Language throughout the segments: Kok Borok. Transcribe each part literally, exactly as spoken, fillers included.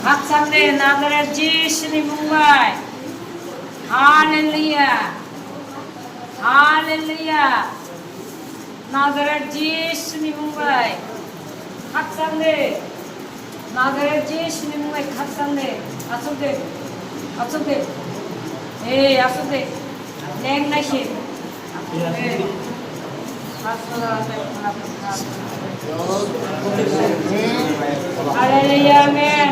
Khakchang de Nazaret Jisuni mung bai. Hallelujah. Hallelujah. Nazaret Jisuni mung bai. Khakchang de. Nazaret Jisuni mung bai khakchang de. Asuk de. Asuk de. Hey, asuk de. Leng nai se. Hallelujah, amen.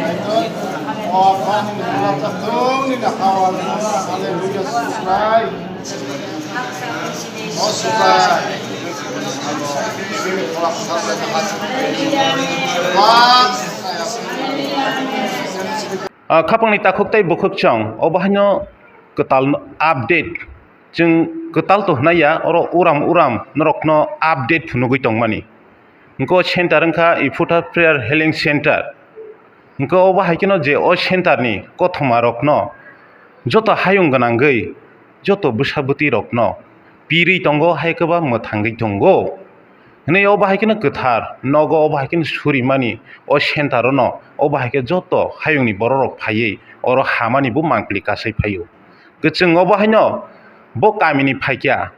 Ah, khapangni takhuk tei bukhuk chwng, obo haino kwtal update. Chwng kwtal to hwnai ya, oro uram uram norokno update phunugwi tongmani. Hwnkhe o center wngkha Ifutha Prayer Healing Center. Hwnkhe obo hai kheno je o center ni kothoma rokno joto hayung gwnangwi, joto bwsa bwtwi rokno pirwi tongo, hai khe ba mwthangwi tongo. Hwnwi obo hai kheno kwthar nogo, obo hai kheno surimani o center o no, obo hai khe joto hayungni borok rok phaiwi oro hamani bo mangpili kasai phaio. Kwchwng obo haino bo kamini phaikya,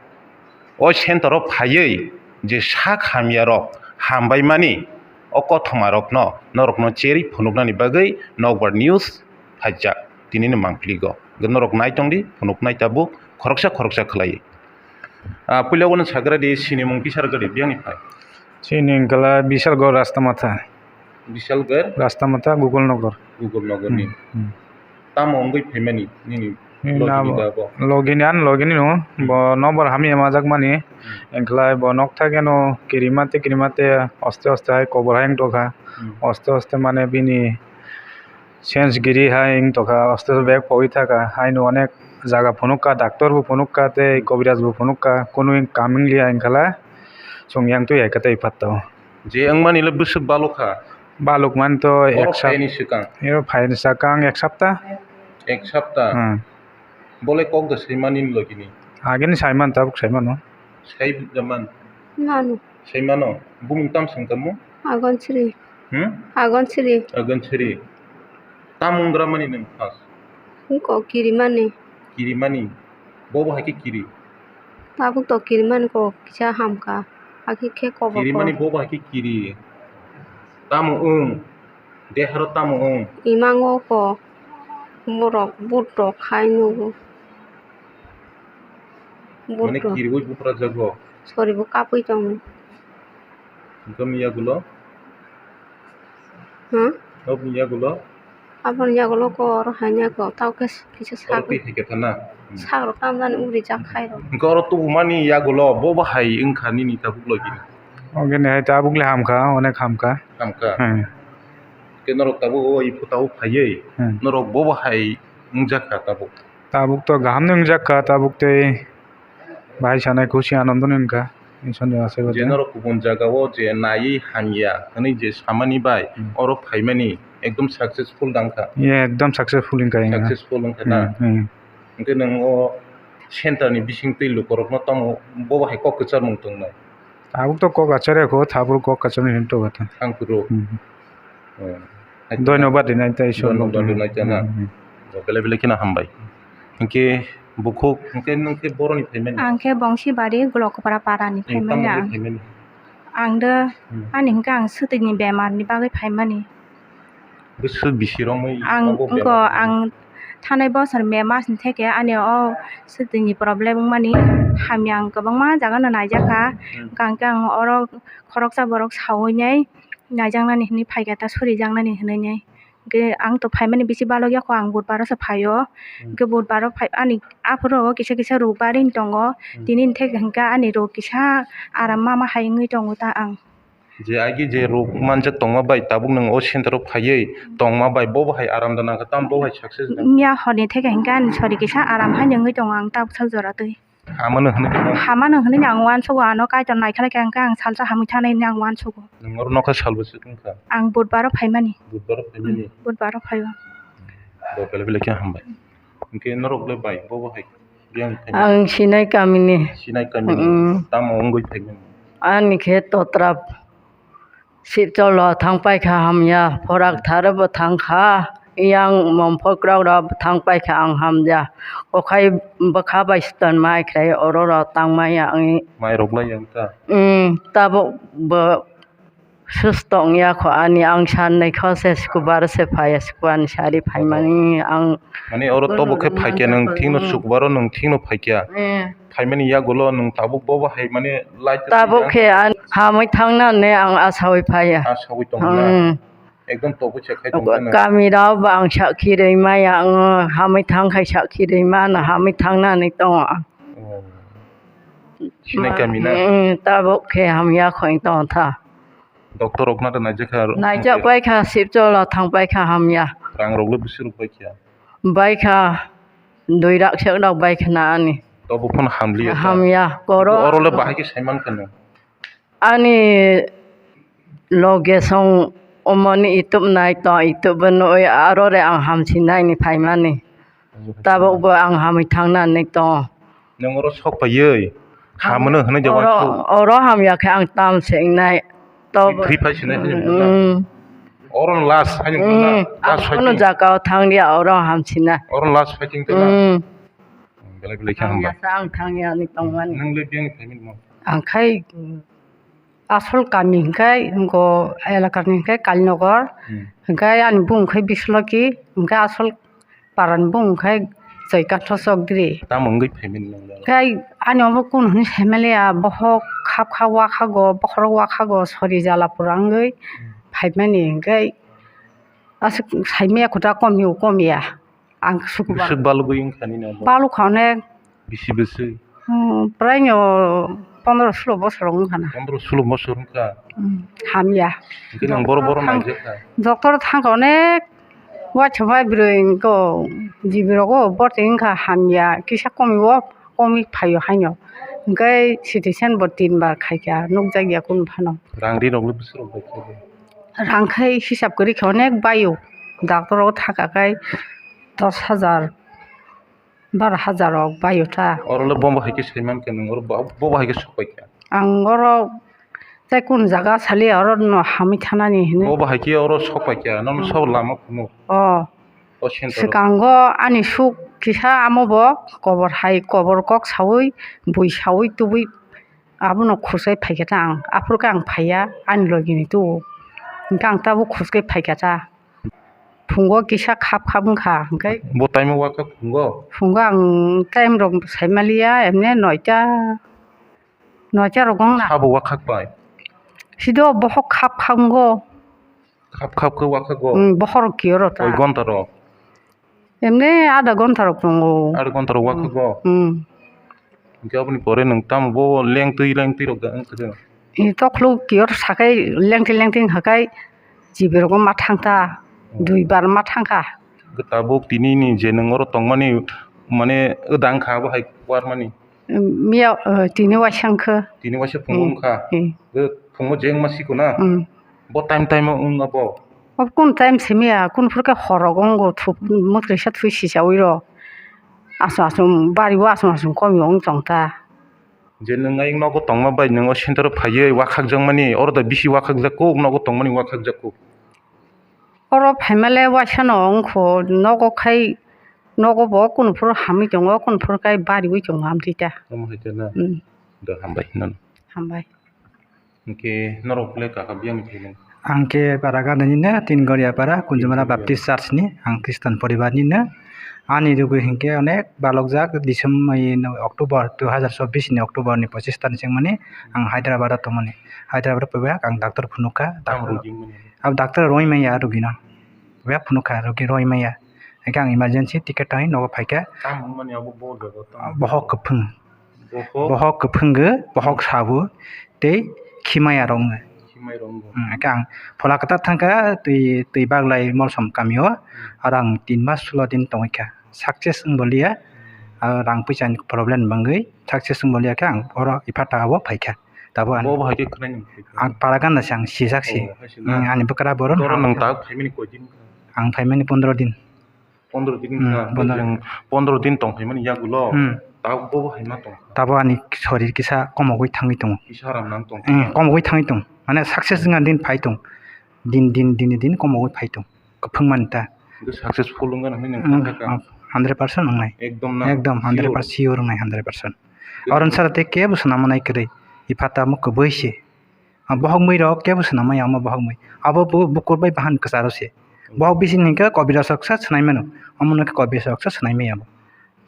o center o phaiwi je sak hamya rok hambai mani, o kothoma rokno norokno cherwi phunuknani bagwi Nokbar News phaijak tinini mangpiligo. Norok naitongdi, phunuknai tabuk khoroksa khoroksa khlaiwi. Ah, puila uano sagra di, sinimung kisa rwgadi, biyangni phai. Chini wngkha la Bishalgarh Rastamatha. Bishalgarh? Rastamatha, Gogolnagar. Gogolnagar ni. Hmm, hmm. Tamo wngwi phaimani nini? Nini logi ni nabo, da bo? Logi ni, ani logi ni no. Hmm. Bo nokbar hamya majak mani. Hmm. Wngkhlai bo nokthai khe no kirima tei kirima tei oste oste hai kobor hai wng tongkha. Hmm. Oste oste mane bini sense giri hai wng tongkha, oste oste bag pogwi thaka, haino onek jaga phunukha, doctor bo phunukha tei kobiraj bo phunukha, kunu wng kaming liya wngkhala chwng yang twi hai khe tei phatto. Je wngmani le bwswk balukha? Baluk mani to ek sap-, phaini swkang? Oro phaini swkang ek sapta. Ek sapta? Hmm. Bole kok da saimani logini? Agini saiman, tabuk saimano. Sai jaman? Mano. Saimano? Bumung tam sung tamo? Agonsri. Hmm? Agonsri. Agonsri. Tam wngramani nwng first? Wngkok kirimani. Kirimani? Bobo hai khe kiri? Tabuk to kirimani kok kisa hamkha. Hakhe khe kobo kirimani kok. Bobo hai khe kiri. Tamo wng? Deharo tamo wng? Imango kok. Borok but rok hai nugo. But mane rok. Kiriwi buphra jago? Sori bo kapwi tongo. Hwnkhe miya gulo? Hmm? Tok miya gulo? Aboni yagulo kok oro haina kok tao khe kisa sak. Oro twi hai khe thana? Hmm. Sak rok tamo jani uri jak khai rok. Hwnkhe oro tubumani yagulo bo bahai wngkha nini tabuk logi? Ogini hai tabuk le hamkha, onek hamkha. Hamkha? Hmm. Khe norok tabuk o Ifutha o phaiwi, hmm, norok bo bahai wngjakha tabuk? Tabuk to kaham no wngjakha, tabuk tei bahai sanai khusi anondo ni wngkha. Isoni asai je bacha. Norok kubun jaga o je naiwi hamya hwnwi je samani bai, hmm, oro phaimani ekdom successful dangkha? Ye, ekdom successful wngkha, wngkha. Successful wngkha na? Hmm, hmm. Hwnkhe nwng o center ni bisingtwi lukurokno tamo bo bahai kok kwcharmung tongnai? Tabuk to kok achar ya kho, tabuk kok achar ni hinwi tongo ta. Thang phuru. Hmm. Oh. Dhonyobad rinai tei Ishwar. Dhonyobad rinai tei na. Hmm, hmm. Belai belai kheno hambai. Hwnkhe bukhuk, hwnkhe nwng khe boroni phaimani? Ang khe Bongsibari Golokopara para ni phaimani ang. Tamo khe phaimani? Ang do, hmm, ani hwnkhe ang swtwi ni bemar ni bagwi phaimani. Bwswk bisi romwi ang abo wngo, bemar? Ang thanai bosor May mas ni theke ani o swtwi ni problem wngmani hamya ang kwbangma jaga no naijakha. Hmm. Hwnkhe ang oro khoroksa borok sawi nai naijaknani hinwi phaikha ta surijaknani hinwi nai. Hwnkhe ang to phaimani bisi balokya kho, ang budbaro se phaio. Hmm. Hwnkhe budbaro phai ani aphuru rogo kisa kisa ruk baring tongo. Hmm. Tini hwnkhe hwnkhe ani ruk kisa aram ma ma hai wngwi tongo ta ang. Je agi je ruk manjak tongma bai tabuk nwng o center o phaiwi tongma bai bo bahai aram da nangkha, tamo bo bahai success da? Miya horni theke hwnkhe ani sori kisa aram haino wngwi tongo ang tabuk sak jora twi. Hamano hwnwi tongma? Hamano hwnwi ang uansugo, ano Kaitor naikha lai kha hwnkhe ang salsa hamwi thanai hwnwi ang uansugo. Nwng oro nokha sal bwswk wngkha? Ang budbaro phaimani. Budbaro phaimani? Hmm, budbaro phaio. Bo belai belai khe hambai. Hwnkhe norok le bai bo bahai? Yang thani? Ang Sinai kamini. Sinai kamini. Mm. Tamo wngwi phaimani? Ani khe Totrap. Sipcholo thang paikha hamya, phorak tharo bo thangkha. yang mongpho kwrak rok thang paikha ang hamya. Kokhai bwkha bai ston mai khlai oro rok tang maya wngwi. Mai rok lai yang ta. Hmm, tabuk bo susto wngya kho ani, ang sannai kho se sukubar se phai, sukubar ni sari phaimani ang. Mane oro tobo khe phaikya nwng thikno, hmm, sukubaro nwng thikno phaikya. Hmm. Phaimani yagulo nwng tabuk bobo hai mane lai ta tabuk khe ang hamwi thangnani ang asawi phaiya. Asawi tongna. Hmm. Ekdom tobo se khai tongna. Kami rok ba ang sakhi rwi maya, ang hamwi thang khai sakhi rwi mano, hamwi thangnani tongo ang. Oh. Sinai kami na? Hmm, tabuk khe hamya khoi tong tha. Doctor rok na naijak kha? Naijak pai kha, Sipchola thang pai kha hamya. Rang rok le bisi rok bai kha? Bai kha, dui lakh sek rok bai kha na ani. Tobo phano hamliya ta? Hamya, koro. Oro le bahai khe saiman kha no? Ani loge song omoni itub nai to, itub bo nui aro re ang hamsi nai ni phaimani. Tabuk bo ang hamwi thangna ni to. Nwng oro sok paiwi hamano hwnwi jawab oro, suk. Oro hamya khe ang tam se wngnai. To thwi phai sinai hwnwi hwnwi na. Mm. Oro last hwnwi hwnwi na. Mm. Last fighting. Ang kono jaga o thang dia, oro hamsina. Oro last fighting to na. Mm. Belai belai khe hambai. Hamya sa ang thang ya ni tongmani. Nwng le biyang ni phaimani mo? Ang khai, mm, asol kami hwnkhe, ngo elakani hwnkhe Kalinogar. Hmm. Hwnkhe ani bung hwnkhe Bisloki, hwnkhe asol parani bung hwnkhe Joykanto Chowdhury. Tamo wngwi phaimani nang le? Hwnkhe ani obo kunu hwnwi saimaliya, bohok khap kha wakhago, bokhorok wakhago, sori jala pura wngwi, hmm, phaimani hwnkhe aswk saimaya khuta komiyo komiya. Ang sukubar. Bwswk balugwi wngkha nini abo? Balukha onek. Bisi bwswk? Hmm, praino pondro sulo bosor wngkha na. Pondro sulo bosor wngkha? Hmm, hamya. Hwnkhe nwng boro boro naijak kha? Doctor thangkha onek. Waisa bai bwrwi ko jibi rogo borti wngkha hamya. Kisa komiwo komi phaio haino. Hwnkhe C T scan bo tin bar khaikha, nukjakya kunu phano. Rang ri rok le bwswk rok bai kha? Rang khai hisab kwrwi khe onek baio. Doctor o thaka khai dos hajar, baro hajar rok baio ta. Oro le bobo hai khe saiman khe nwng oro bo, bobo hai khe sok pai kha? Ang oro tei kun jaga saliya oro no hamwi thanani hinwi. Bobo hai khe oro sok pai kha, nono sok lama phunuk. O. O center o. Swkango ani suk kisa amo bo kobor hai, kobor kok saui, bui saui tubui. Abono khurchai phaikha ta ang, aphuru khe ang phaiya, ani logi ni tubu. Hwnkhe ang tabuk khurchai phaikha ta. Phungo kisa khap khap wngkha, hwnkhe. Bo time o wakhak phungo? Phungo ang time rok saimaliya, emne noita, noita rok wngna. Sabo wakhak pai? Sido bohok khap khap wngo. Khap khap khe wakhak go? Hmm, bohor kiyo ro ta. Koi gonta rok? Emne adha gonta rok tongo. Adha gonta rok wakhak go? Hmm. Hwnkhe aboni pore nwng tamo bo lengtwi lengtwi rok da wngkha de? E, tokhlu kiyor sakai lengtwi lengtwi wngkha kai jibi rogo ma thangkha, hmm, dui bar ma thangkha. Hwnkhe tabuk tini ni je nwng oro tongmani mane wdang kha abo hai warmani? Miya, eh, tini waisa wngkha. Tini waisa phungo, hmm, wngkha? Hmm. Hwnkhe phungo je wngma siko na? Hmm. Bo time time o wng abo? Obo kunu time simi ya, kunu phuru khe hor rogo wngo, thuk mwtwisa thui sichaui rw. Aswk aswk bari o aswk aswk kom wng tong ta. Je nwng ayang nogo tongma bai nwng o center o phaiwi wakhak jakmani, oro da bisi wakhak jak kuk, nogo tongmani wakhak jak kuk. Oro phaima le waisa no wng kho, nogo khai, nogo bo kunu phuru hamwi tongo, kunu phuru khai bariwi tongo amtwi ta. Omo hai khe na? Hmm. Da hambai hinwi. Hambai. Hwnkhe norok le kaka biyang ni khaimani? Ang khe Paraganda ni no, Tin Goria Para, Kunjumara Baptist Church ni, ang Christian poribar ni no. Ani rwgwi hwnkhe onek balokjak, December, October, dui hazar chobbish ni October ni pochis tarikh ni sengmani ang Hyderabad o tongmani. Hyderabad o paibai ang doctor phunukha, doctor, abo doctor rwi manya rwgwi no. Bai phunukha rwgwi rwi manya. Hwnkhe ang emergency ticket tangwi nogo phaikha. Tamo wngmani abo bo jaga o tamo? Bohok kwphwng. Bohok? Bohok kwphwng go, bohok sabo, tei khimaya rok wng. Khimaya rok wng. Hmm, hwnkhe ang phola kwtal thangkha, twi, twi baglai Molsom kami o, hmm, aro ang tin mas sulo din tongwi kha. Success wng boliya, hmm, aro rang puisa ni problem bangwi success wng boliya khe ang oro Ephatha o phaikha. Tabo ani. Bo bo hai khe khwnai nang phaikha? Ang Paraganda se ang sijak si. Oh, hai se na? Hmm, ani bwkra borok. Toro nwng tak phaimani koi din? Ang phaimani pondro din. Pondro din, hmm, wngkha, pondro. Pondro din tong phaimani yagulo, hmm, tabuk bobo hai ma tongkha? Tabuk ani sorir kisa komogwi thangwi tongo. Kisa ram nang tong. Hmm, komogwi thangwi tong. Mane success wngna din phai tong. Din, din, din, din komogwi phai tong. Kwphwng mani ta. Successful wngkha hinwi nang kha kha. Hundred percent wngnai. Ekdom na? Ekdom hundred percent sure wngnai, hundred percent. Oro sara tei kebo swnam manai kwrwi. Ipha tabuk kwbwi se. Bohok mui rok kebo swnam maya omo bohok mui. Abo bo bukur bai bahan kwcharo se. Bohok bising hinkhe kobiraj rok sa swnai mano. Omo no khe kobiraj rok sa swnai maya bo.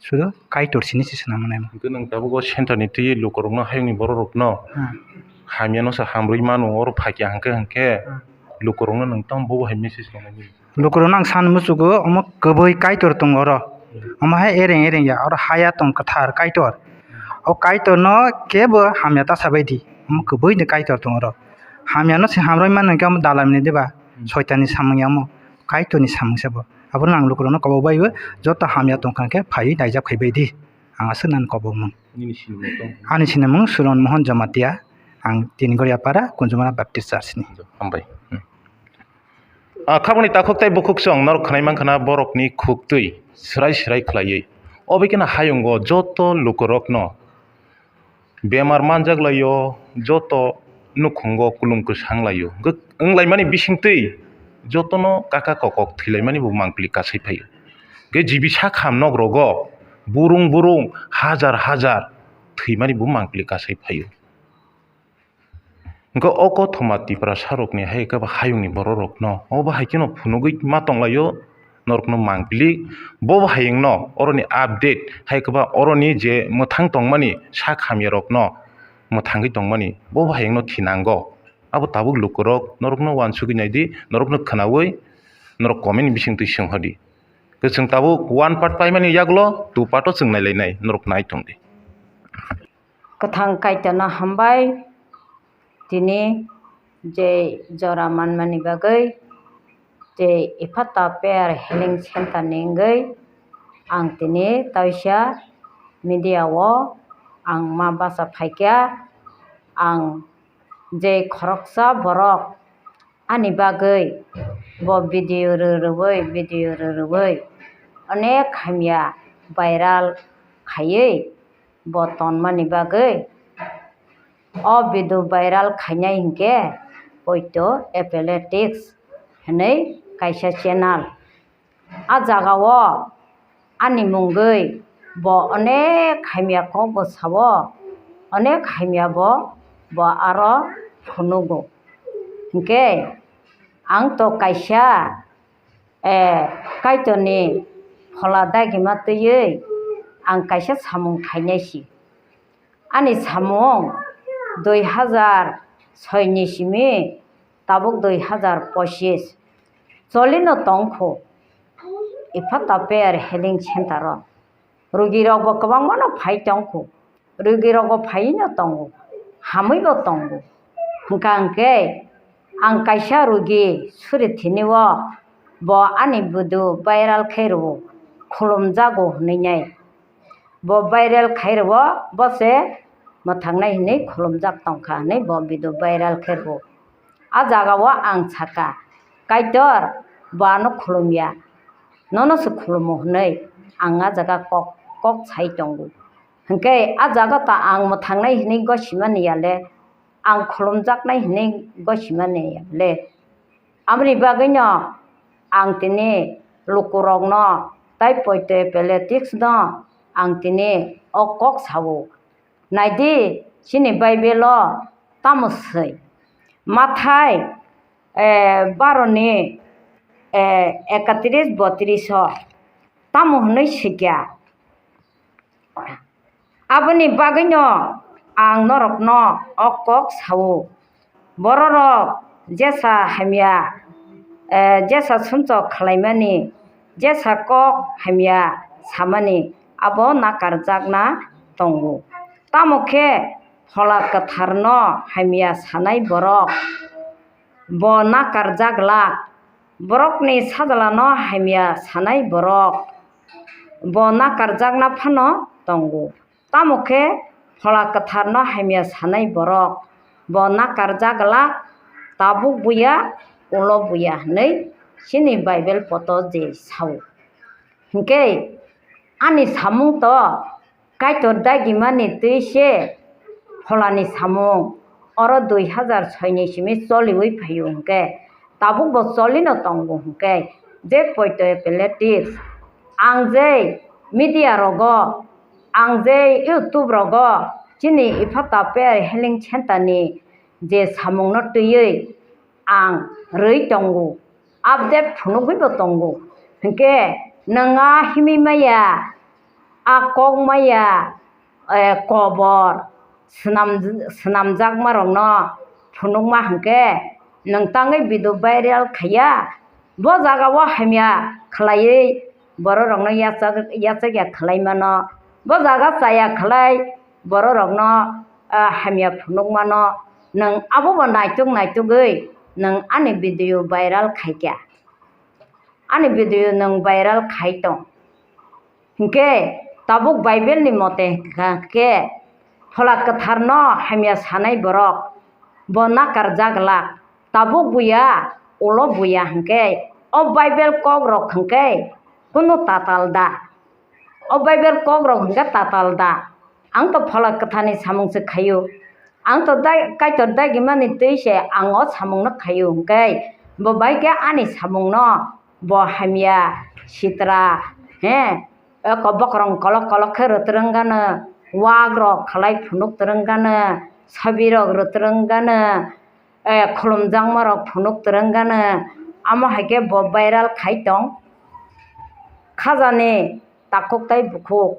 Sudu Kaitor sini se swnam manai. Hwnkhe nwng tabuk o center ni twi lukurokno, hayungni bororokno hamyano se hamrwi mano, oro phakya hwnkhe, hwnkhe lukurokno nwng tamo bobo hai message rwnai nini? Lukurokno ang san muchugo, omo kwbwi Kaitor tongo oro. Omo hai ereng ereng ya, oro haya tong kwthar Kaitor. O Kaitorno kebo hamya ta sabai di, omo kwbwi ni Kaitor tongo oro. Hamyano se hamrwi mano hwnkhe omo dalamni diba, soitanni samung ya omo, Kaitorni samung se bo. Abono ang lukurokno kobok bai o, joto hamya tongkha khe phaiwi naijak phaibai di. Ang aswk nang kobokmung. Nini sinimung tong? Ani sinimung Suron Mohan Jamatia. Ang tini Goriapara Kunjumara Baptist Church ni. Hambai. Hmm. Ah, khabangni takhuk tei bukhuk chwng norok khwnai mankha na borokni khuktwi swrai swrai khlaiwi. Obo khe no hayungo joto lukurokno bemar manjak laio, joto nukhungo kulum kwsang laio. Hwnkhe wnglaimani bisingtwi jotono kaka kokok thwilaimani bo mangpili kasai phaio. Hwnkhe jibi sakham nok rogo burung burung hajar hajar thwimani bo mangpili kasai phaio. Hwnkhe o kothoma Tiprasa rokni hai khe ba hayungni borok rokno obo hai kheno phunugwi ma tonglaio. Norokno mangpili, bo bo hayungno oroni update, hai khe ba oroni je mwthang tongmani sak hamya rokno mwthangwi tongmani, bo bo hayungno thinango. Abo tabuk lukurok norokno uansugwi naidi, norokno khwnaui norok comment ni bisingtwi swnghordi. Kwchwng tabuk one part paimani yagulo two part o chwng nailainai, norok nai tongdi. Kwthang Kaitorno hambai, tini je jora manmani bagwi, je Ephata Prayer Healing Center ni wngwi ang tini taisa media o ang ma bacha phaikha. Ang je khoroksa borok ani bagwi bo video rwrwui, video rwrwui onek hamya viral khaiwi bo tonmani bagwi o video viral khainai hinkhe Poito Athletics hinwi kaisa channel. A jagao ani mungwi bo onek hamya kokbo sao, onek hamya bo, bo aro phunugo. Hinkhe ang to kaisa, eh, Kaitorni phola dagima twiwi ang kaisa samung khainai si. Ani samung dui hazar soi ni simi tabuk dui hazar pochis cholino tongkhu. Ephata Prayer Healing Center o rugirokbo kwbangmano phai tongkhu, rugirokbo phaino tongo, hamwibo tongo. Hwnkha hwnkhe ang kaisa rugi suri thini o bo ani budu viral khe rwo, khulumjago hwnwi nai. Bo viral khai rwo, bo se mwthangnai hinwi khulumjak tongkha hinwi bo video viral khe rwo. A jagao ang sakha, "Kaitor, bo ano khulumya, nono se khulumo," hinwi ang a jaga kok, kok sai tongo. Hinkhe a jaga ta ang mwthangnai hinwi gosimani ya le, ang khulumjaknai hinwi gosimani ya le. Aboni bagwino ang tini lukurokno tai Poito Athletics no ang tini o kok sao. Naidi, chini Bible o tamo swi? Mathai, eh, baro ni, eh, ekatris botris o tamo hwnwi swikha? Aboni bagwino ang norokno o kok sao, bororok jesa hamya, eh, jesa sumsok khlaimani, jesa kok hamya samani, abo nakarjakna tongo. Tamo khe Phola Kwtharno hamya sanai borok bo nakarjak glak. Borokni sajlano hamya sanai borok bo nakarjakna phano tongo. Tamo khe Phola Kwtharno hamya sanai borok bo nakarjak glak, tabuk buya, ulo buya hwnwi chini Bible poto je sao. Hinkhe ani samung to Kaitor dagimani twi se pholani samung oro dui hazar soi ni simi choliwi phaio hinkhe, tabuk bo cholino tongo hinkhe, Je poito appellatives, ang je media rogo, ang je YouTube rogo, chini Iphata Prayer Healing Center ni je samung no twiwi ang rwi tongo, update phunugwi bo tongo. Hinkhe nwng a himwi maya, a kok maya, eh, kobor swnam-, swnamjakmarokno phunukma hinkhe nwng tangwi video viral khaiya. Bo jagao hamya khlaiwi bororokno yachak-, yachakya khlai mano. Bo jaga chaya khlai bororokno, ah, hamya phunukmano. Nwng abobo naituk naitugwi nwng ani video viral khaikha. Ani video nwng viral khai tong. Hinkhe tabuk Bible ni mote hinkha khe Phola Kwtharno hamya sanai borok bo nakarjak glak. Tabuk buya, ulo buya hinkhe o Bible kok rok hinkhe kunu tatal da. O Bible kok rok hinkhe tatal da. Ang to Phola Kwtharni samung se khaio. Ang to dai, Kaitor dagimani twi se ang o samungno khaio hinkhe, bo bai khe ani samungno bo hamya, sitra, he, eko bokorong kolok kolok khe rwtrwng gano, wak rok khlai phunuk twrwng gano, sabi rok rwtrwng gano, eh, khulumjakma rok phunuk twrwng gano, amo hai khe bo viral khai tong. Khajani takhuk tai bukhuk.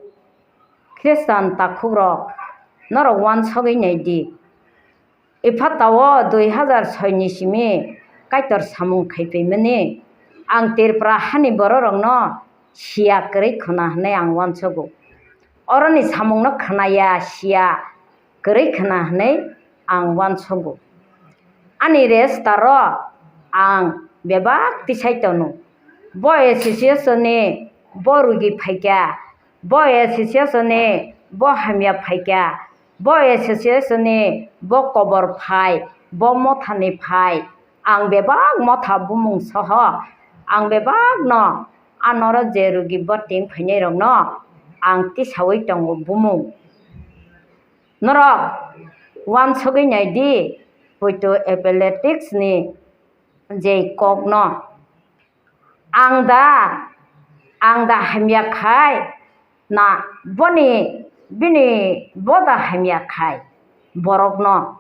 Khristan takhukrok, norok uansugwi nai di. Ephatao dui hazar soi ni simi Kaitor samung khai phaimani, ang Tripura hani bororokno siya kwrwi khna hwnwi ang uansugo. Oroni samungno khnaya siya kwrwi khna hwnwi ang uansugo. Ani restaro ang bebak tisai tono. Bo association ni bo rugi phaikha, bo association ni bo hamya phaikha, bo association ni bo kobor phai, bo mothani phai. Ang bebak motha bumung soho, ang bebakno anoro je rugi bo ting phainai rokno ang tisawi tongo bumung. Norok uansugwi nai di, poito appellatives ni je kokno. Ang da, ang da hamya khai, na boni, bini bo da hamya khai borokno.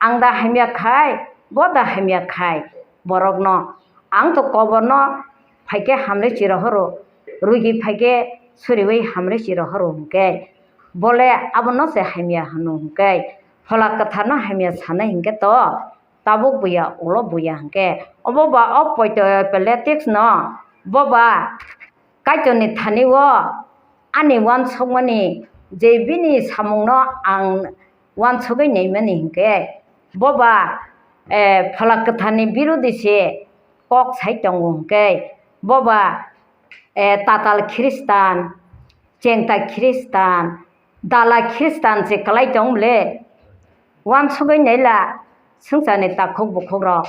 Ang da hamya khai, bo da hamya khai borokno. Ang to koborno phaikhe hamle chirohoro, rugi phaikhe suriwi hamle chirohoro hinkhe, bole abono se hamya hwno hinkhe, Phola Kwtharno hamya sanai hinkhe to, tabuk buya, ulo buya hinkhe, obo ba o poito appellatives no, bo ba Kaitorni thani o ani uansukmani je bini samungno ang uansugwi naimani hinkhe, bo ba, eh, Phola Kwtharni birodhi se kok sai tongo hinkhe, bo ba, eh, tatal Khristan, chengta Khristan, dala Khristan se kwlai tong le. Uansugwi naila swngcharni takhuk bukhukrok.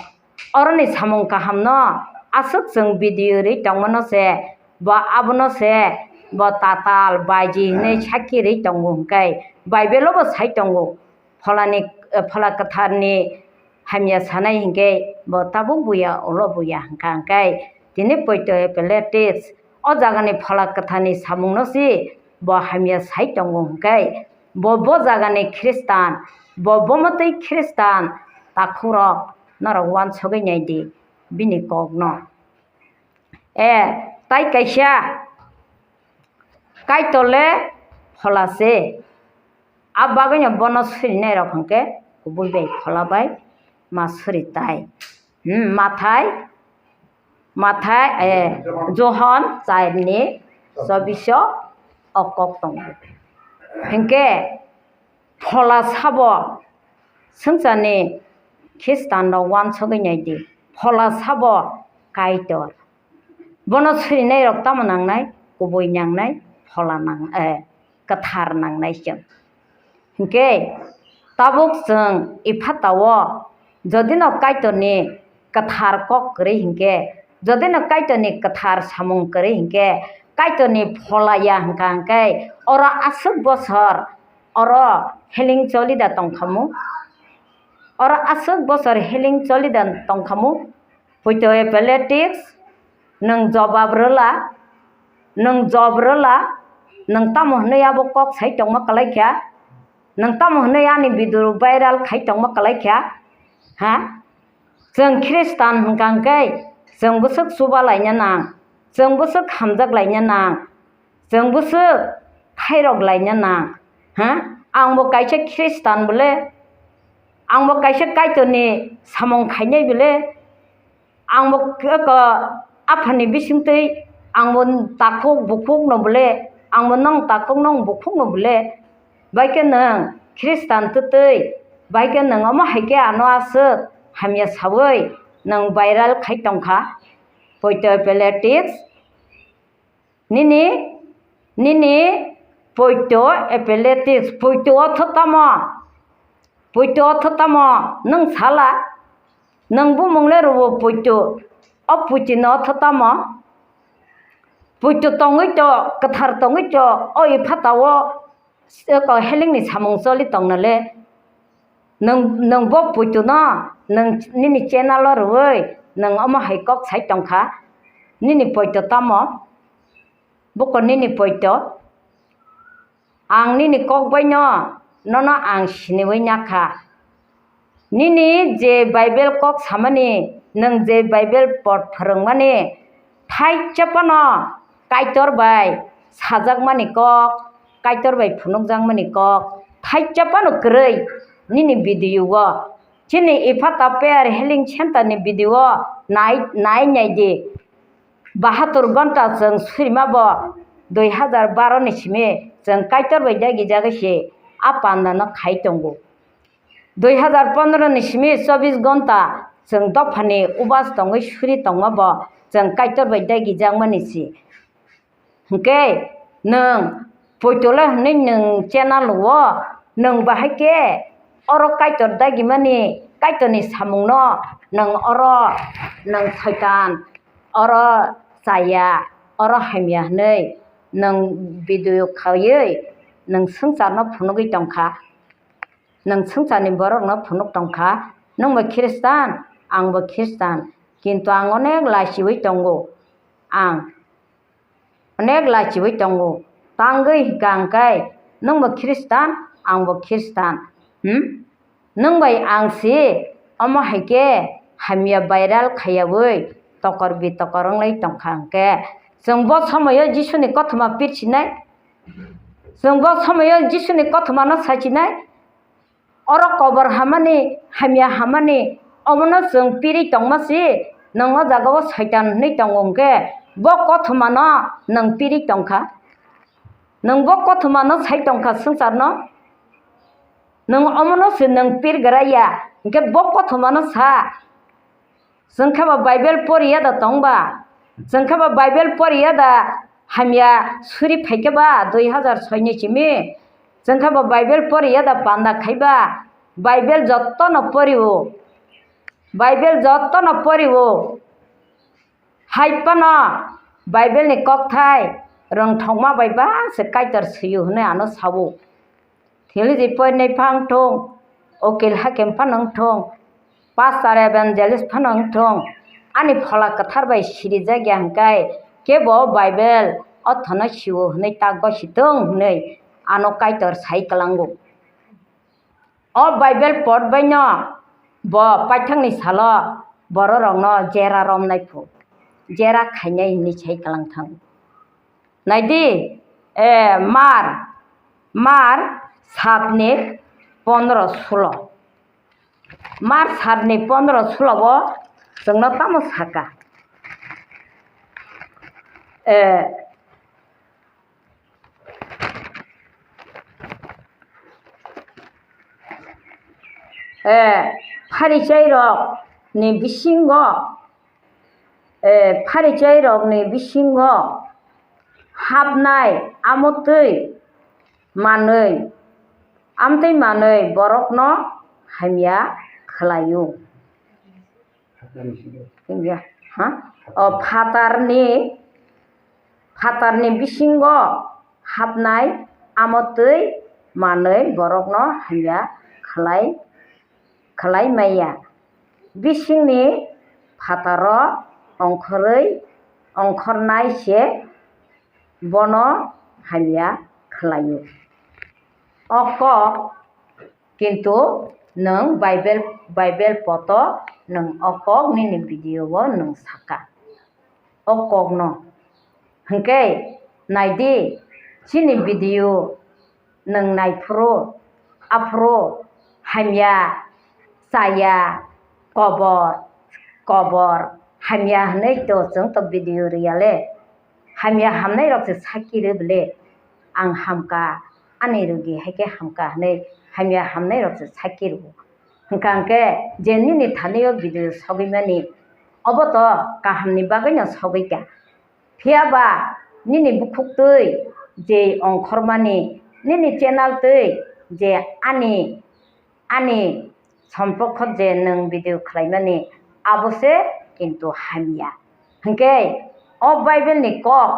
Oroni samung kahamno aswk chwng video rwi tongmano se, bo abono se, bo tatal baiji hwnwi sakhi rwi tongo hinkhe, Bible-o bo sai tongo. Pholani, eh, Phola Kwtharni hamya sanai hinkhe bo tabuk buya, ulo buya hwnkha hinkhe, tini poito appellatives o jagani Phola Kwtharni samungno se bo hamya sai tongo hinkhe, bo, bo jagani Khristan, bo, bo mwtwi Khristan takhukrok norok uansugwi nai di bini kokno. Eh, tai kaisa Kaitor le Phola se. A bagwino bono surinairok hwnkhe kubui bai Phola bai ma suri tai. Hmm, Mathai, Mathai, eh, Johon char ni chobbish o kok tongo. Hinkhe Phola sabo swngcharni Khristanrok uansugwi nai di. Phola sabo Kaitor. Bono surinairok tamo nangnai? Kubui nangnai, Phola nang-, eh, Kwthar nangnai chwng. Hinkhe tabuk chwng Ephatao jodino Kaitorni kwthar kok kwrwi hinkhe, jodino Kaitorni kwthar samung kwrwi hinkhe, Kaitorni Phola ya hwnkha hinkhe, oro aswk bosor oro healing choli da tongkhamu? Oro aswk bosor healing choli da tongkhamu? Poito appellatives Nwng jobab rwla, nwng job rwla, nwng tamo hwnwi abo kok sai tongma kwlai kha? Nwng tamo hwnwi ani video viral khai tongma kwlai kha? Ha? Chwng Khristan hwnkha hwnkhe chwng bwswk chuba laina nang, chwng bwswk hamjak laina nang, chwng bwswk khairok laina nang. Ha? Ang bo kaisa Khristan bole, ang bo kaisa Kaitorni samung khainai bole, ang bo k-, ko aphani bisingtwi ang bo takhuk bukhuk no bole, ang bo nong takhuk nong bukhuk no bole, bai khe nwng Khristan twtwi, bai khe nwng omo hai khe ano aswk hamya saui nwng viral khai tongkha, poito politics. Nini, nini poito appendix, poito otho tamo? Poito otho tamo? Nwng sala? Nwng bumung le rwo poito. O poito no otho tamo? Poito tongwi to, kwthar tongwi to, o iphatao ko helingni samung choli tongna le. Nwng, nwng bo poito no, nwng nini channel o rwui, nwng omo hai kok sai tongkha, nini poito tamo? Buko nini poito? Ang nini kok bai no, nono ang siniui nakha. Nini je Bible kok samani, nwng je Bible pot phwrwngmani, thaisa phano Kaitor bai sajakmani kok, Kaitor bai phunukjakmani kok, thaisa phano kwrwi nini video o. Chini Ephata Prayer Healing Center ni video o nai, nai, nai di. Bahatur gonta chwng surima bo dui hazar baro ni simi chwng Kaitor bai dagi jaga se a panda no khai tongo. Dui hazar pondro ni simi chobbish gonta chwng dophani ubas tongwi suri tongma bo chwng Kaitor bai dagi jakmani si. Hwnkhe nwng poito le hwnwi nwng channel o nwng bahai khe oro Kaitor dagimani Kaitorni samungno nwng oro nwng Soitan oro chaya oro hamya hwnwi nwng video khaiwi nwng swngcharno phunugwi tongkha. Nwng swngcharni borokno phunuk tongkha, nwng bo Khristan, ang bo Khristan, kintu ang onek lachiui tongo, ang onek lachiui tongo, tangwi hwnkha hwnkhe nwng bo Khristan, ang bo Khristan, hmm? Nwng bai ang si omo hai khe hamya viral khaiyaui tokor bi tokor wnglai tongkha hwnkhe, chwng bo somoio Jisuni kothoma pirsinai, chwng bo somoio Jisuni kothomano sachinai, oro kobor hamani, hamya hamani, omono chwng piri tongma si, nwng o jaga o Soitan hwnwi tongo hwnkhe, bo kothomano nwng piri tongkha. Nwng bo kothomano sai tongkha swngcharno. Nwng omono se nwng pirgra ya, hwnkhe bo kothomano sa. Chwng khe ba Bible poriya da tong ba? Chwng khe ba Bible poriya da hamya suri phai khe ba dui hazar soi ni simi? Chwng khe ba Bible poriya da panda khai ba? Bible jotto no pori o. Bible jotto no pori o. Hai phano Bible ni kokthai rwngthokma bai ba se Kaitor swi o hwnwi ano sa o. Theology porinai phano wng thung, ukil hakim phano wng thung, pastor evangelist phano wng thung, ani Phola Kwthar bai sirijak ya hwnkhe kebo Bible othono sio hwnwi tak gosi thung hwnwi ano Kaitor sai kwlango. O Bible pot baino bo paithakni salo bororokno jera romnai phu, jera khainai hwnwi sai kwlang thang. Naidi, eh, Mar, Mar satni pondro sulo. Mar satni pondro sulo bo chwngno tamo saka. Eh, eh, Pharisairokni bisingo, eh, Pharisairokni bisingo hapnai amotwi manwi, amtwi manwi borokno hamya khlaio. Wngya, ha? O phatarni, phatarni bisingo hapnai amotwi manwi borokno hamya khlai, khlai maya. Bisingni phataro ongkhorwi ongkhornai se bono hamya khlaio. O kok kintu nwng Bible, Bible poto nwng o kok nini video o nwng saka. O kokno. Hwnkhe naidi, chini video nwng naiphuru, aphuru hamya, chaya, kobor, kobor, hamya hwnwi to chwng to video rwya le. Hamya hamnai rok se sakki rw bwle. Ang hamka, ani rugi hai khe hamka hwnwi hamya hamnai rok se sakki rw. Hwnkha hwnkhe je nini thani o video sogwi mani, obo to kaham ni bagwi no sogwi kha. Phiya ba nini bukhuk twi je ongkhormani, nini channel twi je ani, ani somporkho je nwng video khlaimani, abo se kintu hamya. Hwnkhe o Bible ni kok,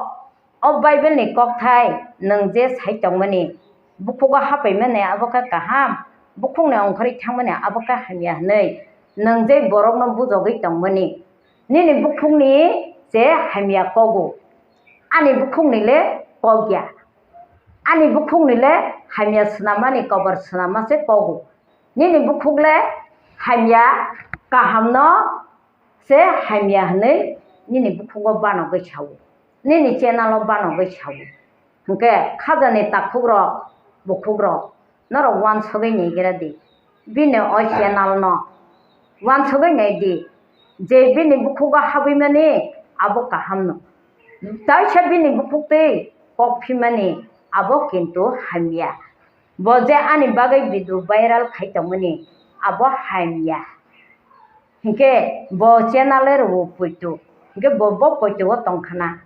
o Bible ni kokthai nwng je sai tongmani, bukhugo hapaimani abo khe kaham, bukhukni ongkhorwi thangmani abo khe hamya hwnwi nwng je borokno bujogwi tongmani, nini bukhukni se hamya kogo. Ani bukhukni le kok ya. Ani bukhukni le hamya swnamani kobor swnamma se kogo. Nini bukhuk le hamya kahamno se hamya hwnwi nini bukhugo banogwi sao. Nini channel o banogwi sao. Hwnkhe khajani takhukrok, bukhukrok, norok uansugwi naigra di. Bini o channel no uansugwi nai di. Je bini bukhugo habwimani abo kaham no. Taisa bini bukhuk twi kok phimani abo kintu hamya. Bo je ani bagwi video viral khai tongmani abo hamya. Hinkhe bo channel rwo poito. Hinkhe bo, bo poito o tongkhana.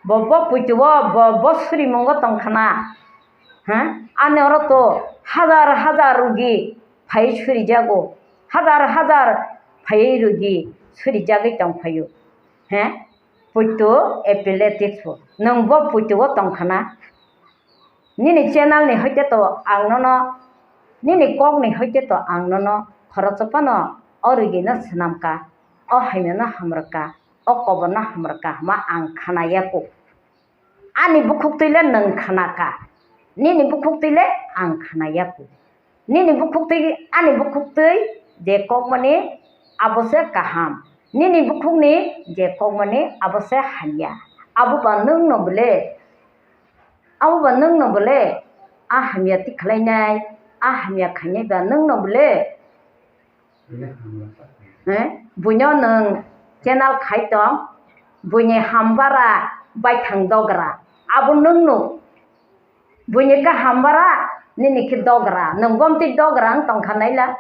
Bo, bo poito o, bo, bo surimungo tongkhana. Ha? Ani oro to hajar hajar rugi phai surijago. Hajar hajar phai rugi surijagwi tongphaio. He? Poito epileptic bo. Nwng bo poito o tongkhana. Nini channel ni hoite to ang nono, nini kok ni hoite to ang nono khoroksa phano o rugi no swnam ka, o hamya no hamrwk ka, o kobor no hamrwk ka hwnma ang khna ya kho. Ani bukhuk twi le nwng khna ka, nini bukhuk twi le ang khna ya kho. Nini bukhuk twi, ani bukhuk twi je kokmani abo se kaham. Nini bukhukni je kokmani abo se hamya. Abo ba nwng no bwle, abo ba nwng no bwle, a hamya tikhlainai, a hamya khainai ba nwng no bwle. He? Buino nwng channel khai tong, buini hambara baithang dogra, abo nwng no. Buini khe hambara, nini khe dogra. Nwng bomtwi dogra wng tongkha naila.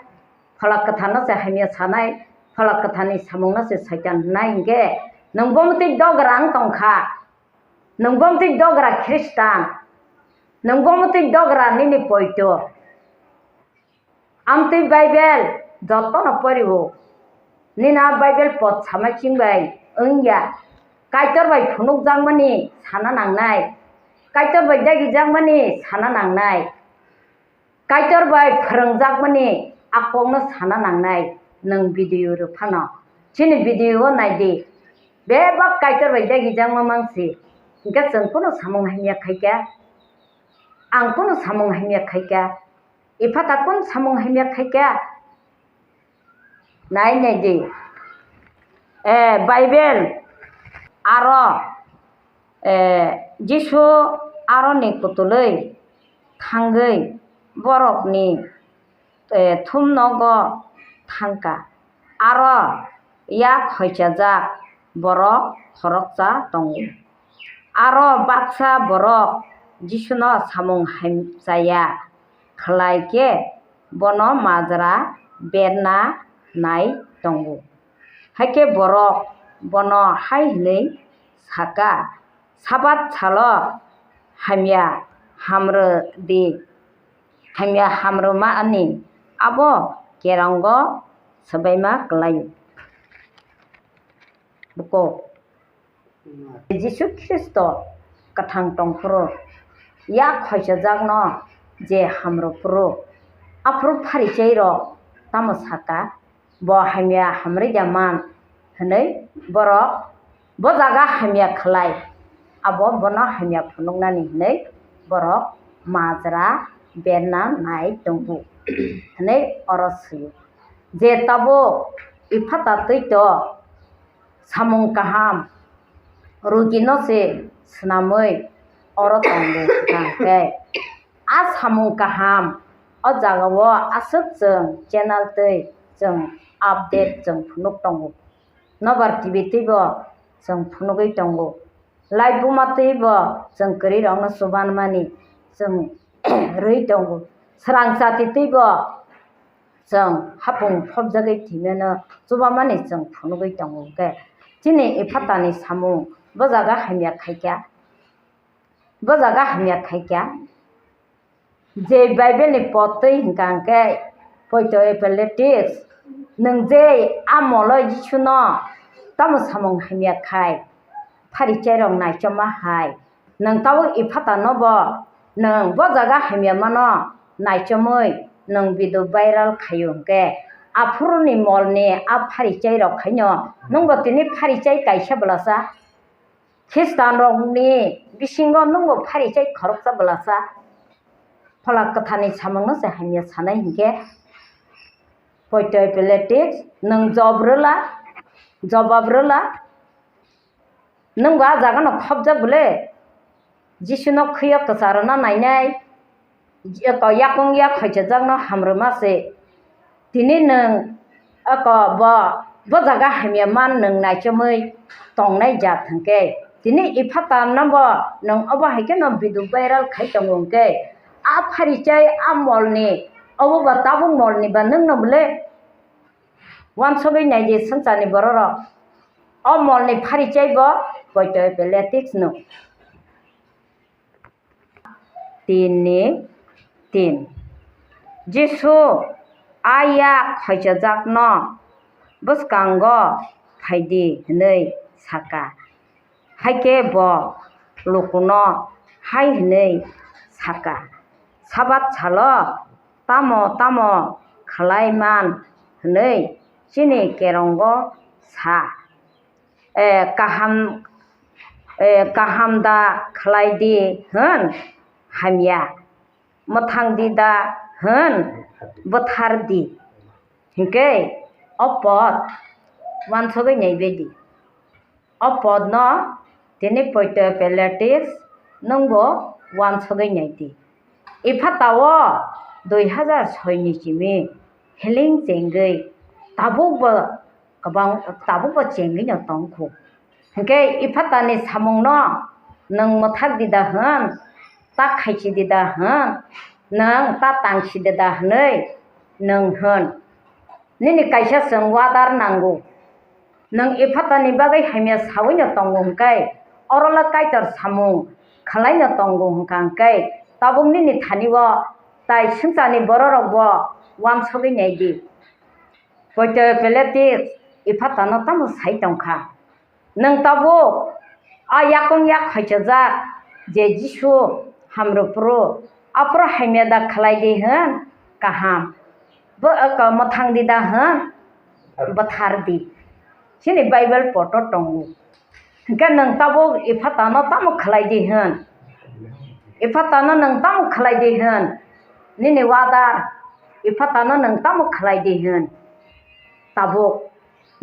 Pholak kwtharno se hamya sanai, pholak kwtharni samungno se Saitan hwnai hinkhe nwng bomtwi dogra wng tongkha. Nwng bomtwi dogra Khristan. Nwng bomtwi dogra nini poito. Amtwi Bible jotono poriwo. Nini a Bible pot sama chingbai wngya. Kaitor bai phunukjakmani sana nangnai. Kaitor bai dagijakmani sana nangnai. Kaitor bai phwrwngjakmani a kokno sana nangnai nwng video rw phano. Chini video o nai di. Bebak Kaitor bai dagijakma mangsi. Hinkhe chwng kunu samung hamya khaikha. Ang kunu samung hamya khaikha. Ephata kun samung hamya khaikha? Nai nai di. Eh, Bible aro, eh, Jisu aroni kutulwi thangwi borokni, eh, thumnogo thangkha. Aro yak hoichajak borok khoroksa tongo. Aro baksa borok Jisuno samung hamchaya khlai khe bono majra berna nai tongo. Hakhe borok bono hai hwnwi saka, "Sabat salo hamya hamrw di, hamya hamrwma ani abo kerongo swbaima klai." Buko Jisu Khristo kwthang tongphuru, yak hoichajakno je hamrwphuru, aphuru Pharisairok tamo saka, "Bo hamya hamrwida man," hwnwi borok Bo jaga hamya khlai, abo bono hamya phunuknani hwnwi borok majra berna nai tongo hwnwi oro swi-o. Je tabuk Ephata twi to samung kaham rugino se swnamwi oro tongo hwnkha hwnkhe a samung kaham o jagao aswk chwng channel twi chwng update chwng phunuk tongo. Nobar T V twibo chwng phunugwi tongo. Live buma twibo chwng kwrwirokno chubanmani chwng rwi tongo. Swrang chati twibo chwng hapung phobjagwi thwimano chubamani chwng phunugwi tongo. Hwnkhe chini Ephatani samung bo jaga hamya khaikha, bo jaga hamya khaikha. Je Bible ni pot twi hwnkha hwnkhe poito Epaphroditus, nwng je a molo Jisuno tamo samung hamya khai, pharichairok naichoma hai, nwng tabuk Ephatano bo nwng bo jaga hamya mano naichomwi nwng video viral khaio hwnkhe, aphuruni molni a pharichairok khaino nwngbo tini pharichai kaisa bwlasa? Khristanrokni bisingo nwngbo pharichai khoroksa bwlasa? Phola Kwtharni samungno se hamya sanai hinkhe, poito Epaphroditus, nwng job rwla, jobab rwla, nwngbo a jagano khopjak bwle? Jisuno khwiyo kwcharwna nainai, eko yakung yak hoichajakno hamrwma se. Tini nwng eko bo, bo jaga hamya man nwng naichomwi tongnai jat hwnkhe, tini Ephatano bo nwng obo hai kheno video viral khai tongo hwnkhe, a pharichai a molni, obo ba tabuk molni ba nwngno bwle? Wansugwi naidi swngcharni bororok, o molni pharichai bo poito Epaphroditus no. Tin ni tin. Jisu a yak hoichajakno bwskango phaidi hwnwi saka. Hai khe bo lukuno hai hwnwi saka, Sabat salo tamo tamo khlai man hwnwi chini kerongo sa. Eh, kaham, eh, kaham da khlai di hwn hamya, mwthang di da hwn bwthar di. Hinkhe o pot wansugwi naibai di. O potno tini poito Epaphroditus nwngbo wansugwi nai di. Ephatao dui hazar soi ni simi healing chengwi tabukbo kwbang, tabukbo chengwino tongkhu. Hinkhe Ephatani samungno nwng mwthak di da hwn, ta khaichi di da hwn, nwng ta tangsi di da hwnwi nwng hwn. Nini kaisa chwng wadar nango. Nwng Ephatani bagwi hamya sawino tongo hwnkhe, orola Kaitor samung khwlaino tongo hwnkha hwnkhe, tabuk nini thani-o tai swngcharni bororokbo wansugwi nai di. Poito Epaphroditus Ephatano tamo sai tongkha? Nwng tabuk a yakung yak hoichajak je Jisu hamrwphuru, aphuru hamya da khlai di hwn kaham, bo, eko mwthang di da hwn bwthar di. Chini Bible poto tongo. Hinkhe nwng tabuk Ephatano tamo khlai di hwn? Ephatano nwng tamo khlai di hwn? Nini wadar Ephatano nwng tamo khlai di hwn? Tabuk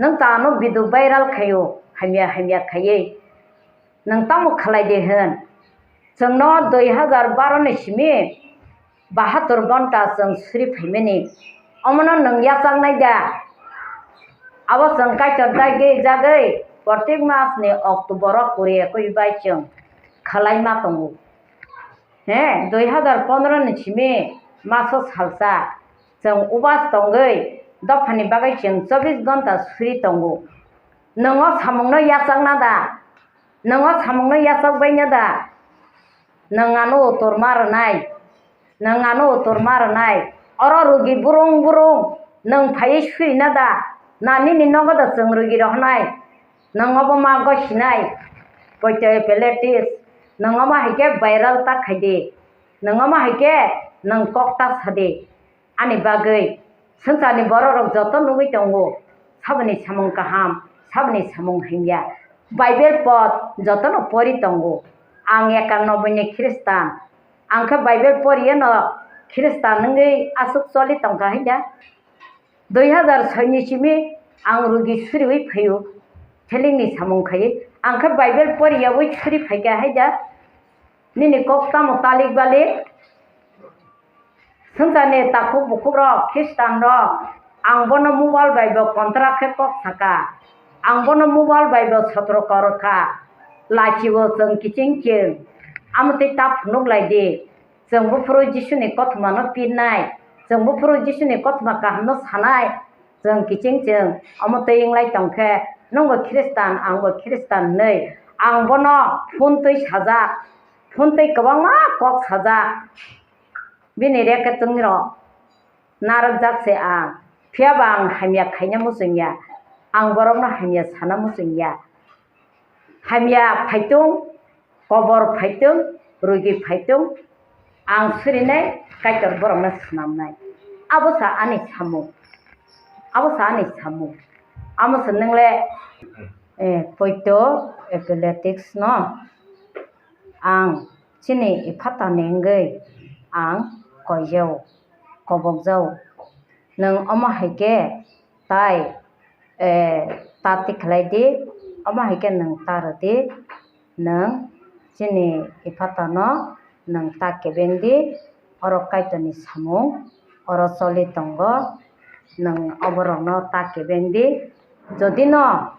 nwng ta ano video viral khaio, hamya hamya khaiwi. Nwng tamo khlai di hwn? Chwngno dui hazar baro ni simi bahatur gonta chwng suri phaimani. Omono nwng yachaknai da? Abo chwng Kaitor dagwi jagwi protek mas ni October o kuri ekui bai chwng khwlai ma tongo. He, dui hazar pondro ni simi maso salsa chwng ubas tongwi dophani bagwi chwng chobis gonta suri tongo. Nwng o samungno yachakna da? Nwng o samungno yachak baina da? Nwng ano utor ma rwnai, nwng ano utor ma rwnai. Oro rugi burung burung nwng phaiwi surina da? Na nini nogo da chwng rugi rohornai? Nwng obo ma gosinai? Poito Epaphroditus, nwng omo hai khe viral ta khai di. Nwng omo hai khe nwng kok ta sa di. Ani bagwi swngcharni bororok joto nugwi tongo, saboni samung kaham, saboni samung hamya. Bible pot jotono pori tongo. Ang ekanoboi ni Khristan. Ang khe Bible poriyano Khristan wngwi aswk choli tongkha hai da? Dui hazar soi ni simi ang rugi suriwi phaio, thelingni samung khaiwi. Ang khe Bible poriyawi suri phaikha hai da? Nini kok tamo talik balik? Swngcharni takhuk bukhukrok, Khristanrok, ang bono mobile bai bo contract khe kok saka. Ang bono mobile bai bo sotro kor kha. Lachio chwng kiching chwng. Amo tei ta phunuk lai di. Chwng buphuru Jisuni kothomano pirnai. Chwng buphuru Jisuni kothoma kahamno sanai. Chwng kiching chwng. Omo twi wnglai tong khe, nwng bo Khristan, ang bo Khristan hwnwi. Ang bono phone twi sajak. Phone twi kwbangma kok sajak. Bini reke twngrok narwkjak se ang, phiya ba ang hamya khaina muchung ya, ang borokno hamya sana muchung ya. Hamya phaitung, kobor phaitung, rugi phaitung, ang surinai Kaitor borokno swnamnai. Abo sa ani samung, abo sa ani samung. Amo se nwngle, eh, poito athletics no ang chini iphatani wngwi ang koijao, kobokjao. Nwng omo hai khe tai, eh, ta tikhlai di, omo hai khe nwng ta rw di, nwng chini iphatano nwng ta kebeng di, oro Kaitorni samung, oro choli tongo, nwng oborokno ta kebeng di. Jodi no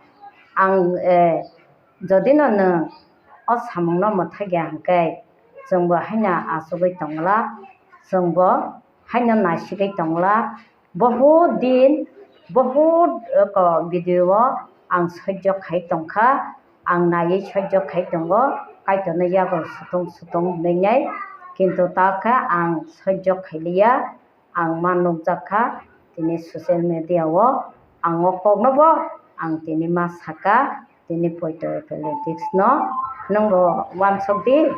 ang, eh, jodi no nwng o samungno mwthai ya hwnkhe, chwngbo haino achugwi tongla, chwngbo haino naisigwi tongla. Bohut din, bohut, eh, ko video o ang sojjo khai tongkha, ang naiwi sojjo khai tongo, Kaitorno yago sutung sutung hwnwi nai, kintu ta khe ang sojjo khailiya. Ang ma nukjak kha, tini social media o ang o kokno bo ang tini ma saka, tini poito politics no nwng bo uansuk di,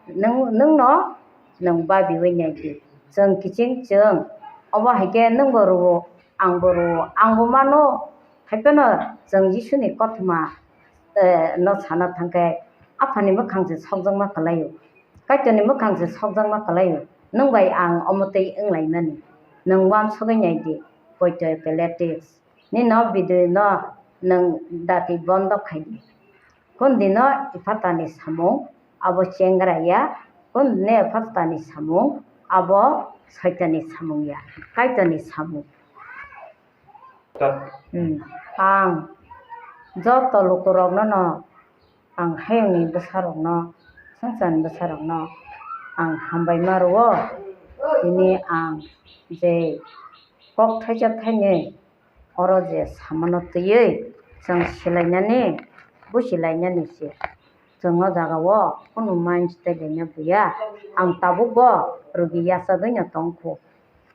nwng, nwng no nwng babiwi nai di. Chwng kiching chwng, obo hai khe nwng bo rwo, ang bo rwo, ang bo mano, hai phano chwng Jisuni kothoma, eh, no sana thang khe, Aphani mwkhang se sokjakma kwlaio. Kaitorni mwkhang se sokjakma kwlaio. Nwng bai ang omo twi wng laimani. Nwng uansugwi nai di, poito politics. Nini o video no nwng dati bondo khai di. Kundino iphatani samung abo chengra ya, kundino iphatani samung abo Soitani samung ya, Kaitorni samung. Hmm. Ang joto lukurokno no, ang hayungni bwsarokno, swngcharni bwsarokno ang hambai ma rwo. Tini ang je kok thaisa thainwi oro je samano twiwi chwng silainani, busilainani se. Chwng o jaga o kunu mind tei laina buya. Ang tabuk bo rugi yachagwi no tong kho.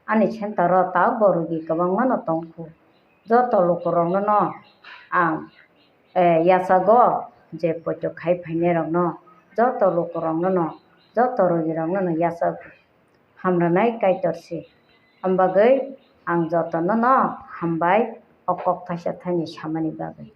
Ani center o tabuk bo rugi kwbangma no tong kho. Joto lukurokno no ang, eh, yachago je poito khai phainairokno, joto lukurokno no, joto rugirokno no yachago. Hamrwnai Kaitor se. Ambagwi ang jotono no hambai o kok thaisa thaini samani bagwi.